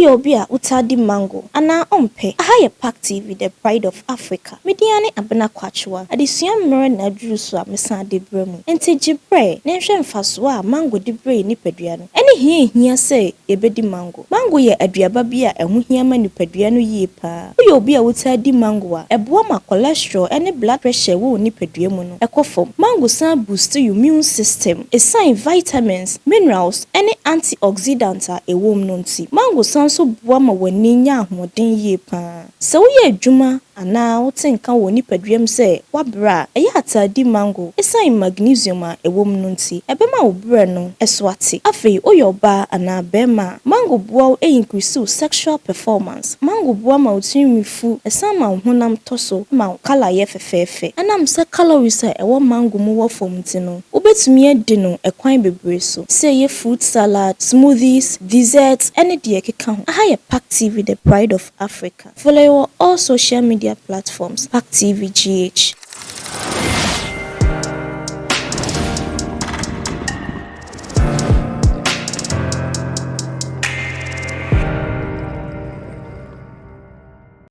Woyɛ obi a wotaa di mango anaa ɔmpɛ? Aha yɛ Park TV, the pride of Africa. Me din ne Abena Kwakyewa. Adesua mmerɛ na aduru so a mesan de brɛ mu. Nti gye brɛ na nhwɛ mfasoɔ a mango de brɛ nipadua no. Ɛne hia ehia sɛ yɛbɛdi mango. Mango yɛ aduaba bi a ɛho hia ma nipadua no yie paa. Woyɛ obi a wotaa di mango a, ɛboa ma cholesterol ne blood pressure wɔ wo nipadua mu no ɛkɔ fam. Mango san boost your immune system. Ɛsiane vitamins, minerals ne antioxidant a ɛwɔ mu no nti, mango san so boa ma w'ani nya ahoɔden yie paa. Sɛ woyɛ adwuma anaa wote nka wɔ nipadua mu sɛ woabrɛ a, ɛyɛ a taa di mango. Ɛsiane magnesium a ɛwɔ mu no nti, ɛbɛma wo brɛ no ɛso ate. Afei, woyɛ ɔbaa anaa bɛrima a, mango boa wo increase wo sexual performance. Mango boa ma wo tirinwi fu, ɛsan ma wo honam tɔ so ma wo colour yɛ fɛfɛɛfɛ. Ɛnam sɛ calories a ɛwɔ mango mu wɔ fam nti no, wobɛtumi adi no ɛkwan bebree so. Sɛ ɛyɛ fruit salad, smoothies, desserts ɛne deɛ ɛkeka ho. Aha yɛ Park TV, the pride of Africa. Follow wɔ all social media platforms, Park TV GH.